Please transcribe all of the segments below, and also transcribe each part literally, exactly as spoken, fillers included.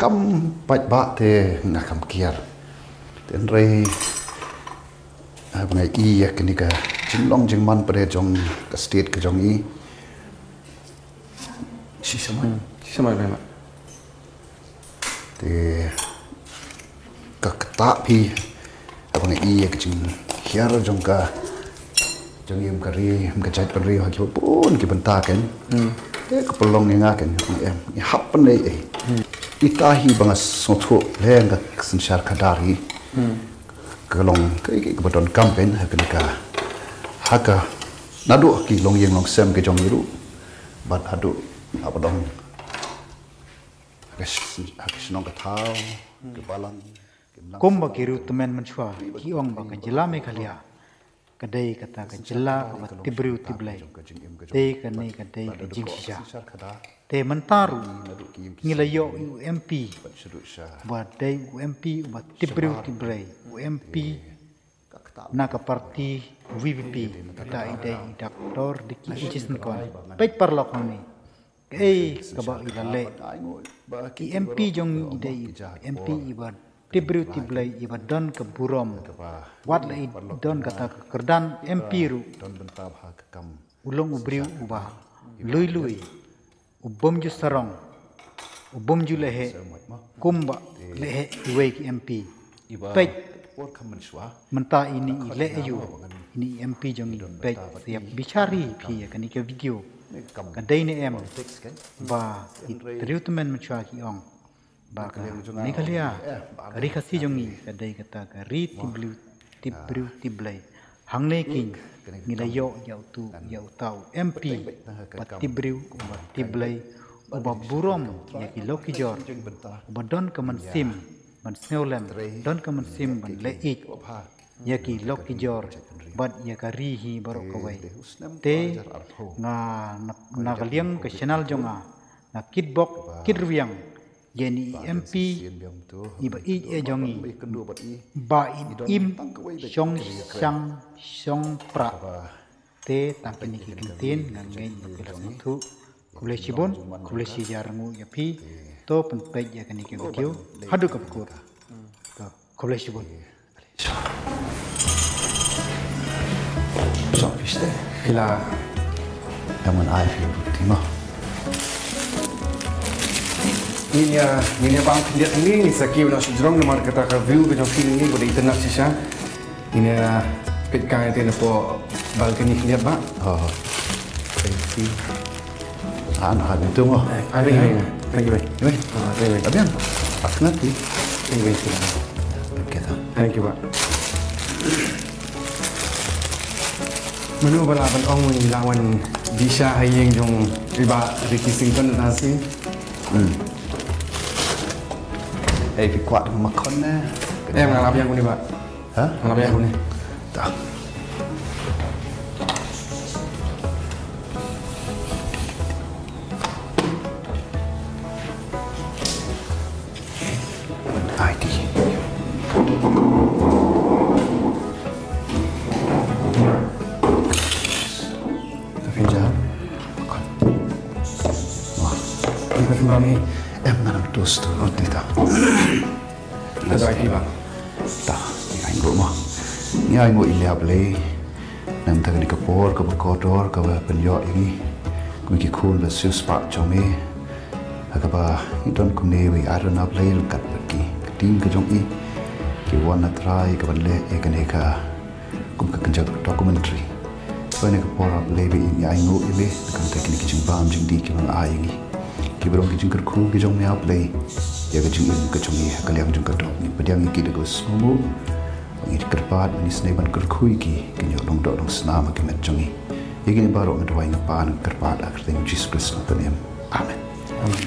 Kam pat ba te nga kam kiar. Te hynrei, ah, ba nga i ïa kane ka jinglong jingman pat jong ka state ka jong i. Shisha mai. Hmm. Shisha mai, mai, mai. Te ka kata phi, haba nga i ïa ka jinghiar jong ka, jong i, em ka ri, em ka jaitbynriew ha kiba bun ki bynta kein. Hmm. Te ka pynlong ïa nga kein, em, ngi hap pynlong ei ei. Hmm. Ita hi ba nga sngewthuh leh nga ka synshar khadar hi. Hmm. Ka long ka, ka, kaba donkam kein ha kane ka, ha ka, naduh ki longïing longsem ka jong i ruh. Bad haduh haba long ha ka sh-, ha ka shnong ka thaw, ka balang, ka balang. Kumba ki riewtymmen mynshuwa ki ong ba ka jylla Meghalaya ka dei kata ka jylla kaba tip briew tip Blei. Te kane ka dei ka jingshisha. Te mynta ruh ngi la ïoh ïa u M P ba dei u M P uba tip briew tip Blei, u M P na ka party V P P, kata i dei i Doctor Ricky A J Syngkon. Peit paralok hangne. Kaei kaba i la leh. I M P jong ngi i dei i M P iba tip briew tip Blei, iba don ka burom. Wat la i don kata ka kyrdan M P ruh, u long u briew uba lui lui, u bym ju sarong, u bym ju leheh kumba leheh iwei ki M P. Peit, mynta ine i leh aïu, ine i M P jong ngi. Peit, sa ïa bishar hi phi ïa kane ka video. Ka dei ne em ba ki riewtymmen mynshuwa ki ong ba ka Meghalaya, ka ri Khasi jong ngi ka dei kata ka ri tip briew, tip briew tip Blei. Hangne kein ngi la ïoh ïa utu, ïa uta u M P ba tip briew, ba tip Blei, uba burom ïa ki lok ki jor, uba don ka mynsiem ban sngewlem, don ka mynsiem ban leh ïeit ïa ki lok ki jor bad ïa ka ri hi baroh kawei. Te nga na, na ka liang ka channel jong nga, nga kitbok kitrwiang ïa ine i M P iba ïeit eh jong ngi ba in im shong shang shong prah. Te tang kine ki kyntien nga ngeit ba phi la sngewthuh. Khublei shibun, khublei shihajar nguh ïa phi. To pynpeit ïa kane ka video haduh kaba kut. To, khublei shibun. Phi la Em, ngan ai phi ruh te mo. Ngin ïa, ngin ïa bam khyndiat hangne, ngin sa kiew noh sha jrong namar kata ka view ka jong phi hangne ka dei itynnad shisha. Ngin ïa peit kai te napoh balcony khyndiat ba. Oh. Thank you. Ah, nah, itu mo. Eh, ah, wei, wei, wei. Thank you, wei. Wei. Ah, wei, wei. Abian. Asnati. Thank you, wei. Okay, thank you. Thank you, ba. Mano ba lah ban ong ngi la wan bishar ha ïing jong i Bah Ricky Syngkon na si. Hmm. Eh, phi kwah makhon ne? Eh, nga lap ïa une, Bah. Ha? Nga lap ïa une. Ta. Ai ti. Ka pynjah. Wah. Ini ka pynjah ni. Em, ngan am toast tu, roti ta. Ka doi ki, Bah. Ta, ngi ainguh mo. Ngi ainguh ïa lade Blei. Namar kane ka por kaba kordor kaba pynïoh ïa ngi kum ki khun bad siewspah jong me. Ha kaba ngi don kumne, ngi ai ruh na Blei ryngkat bad ki ktien ka jong i. Ki wan na Trai kaban leh ïa kane ka kum ka kynja documentary. Kane ka por, A Blei, ba ngi ainguh ïa me na ka bynta kine ki jingbam jingdih kiba me ai ïa ngi. Kiba long ki jingkyrkhu ki jong me, A Blei, ïa ka jingim ka jong ngi ha ka liang jong ka doh. Ngi pdiang ïa ki da kaba sngewbha. Ngi kyrpad, ngi sngewbha ban kyrkhu ïa ki, kin ïoh long doh long snam ha ka met jong ngi. Ïa kine baroh nga duwai, nga pan, nga kyrpad ha ka kyrteng Jisu Khrist nga pynim. Amen. Amen.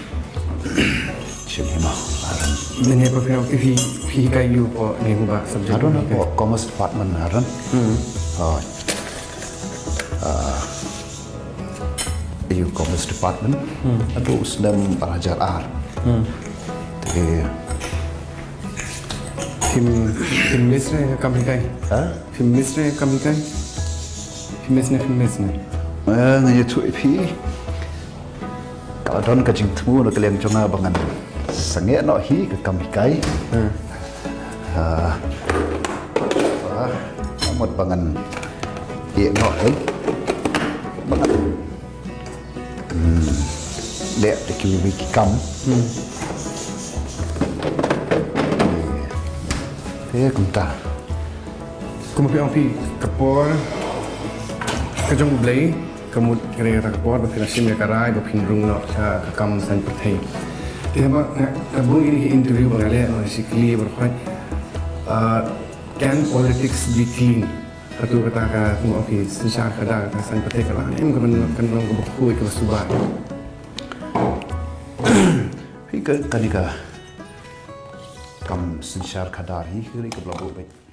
Shem hi mo, Aaron. Mynne pat phi, phi, phi hikai aiu hapoh ne, hapoh subject? Aaron, hapoh Commerce Department, Aaron. Hmm. Oh. Ah. Aiu Commerce Department. Hmm. Haduh u snem ar hajar ar. Hmm. Te phim, phim miss ne kam hikai? Ha? Phim miss ne kam hikai? Phim miss ne, phim miss ne? Eh, nga ïathuh ïa phi. Ka la don ka jingthmu na ka liang jong nga ba ngan Ngi noh hi ka kam hikai. Ah, ah, mut ba ngan ïeh noh hi. Ba ngan, hmm, leh te kiwei ki kam. Te kumta. Kumba phi ong phi, ka por ka jong U Blei ka mut ka dei ka por ba phin shim ïa ka rai ba phin rung noh sha ka kam saiñ pyrthei. Te haba nga, nga bun ïa ki interview ba nga leh, nga shu kylli baroh khoit, ah, can politics be clean? Hato kata ka, kumba ong phi, synshar khadar ka saiñ pyrthei ka lah ne em ka ban, kan long kaba khuid kaba suba? Hi ka, kane ka kam synshar khadar hi ka dei kaba la buh beit.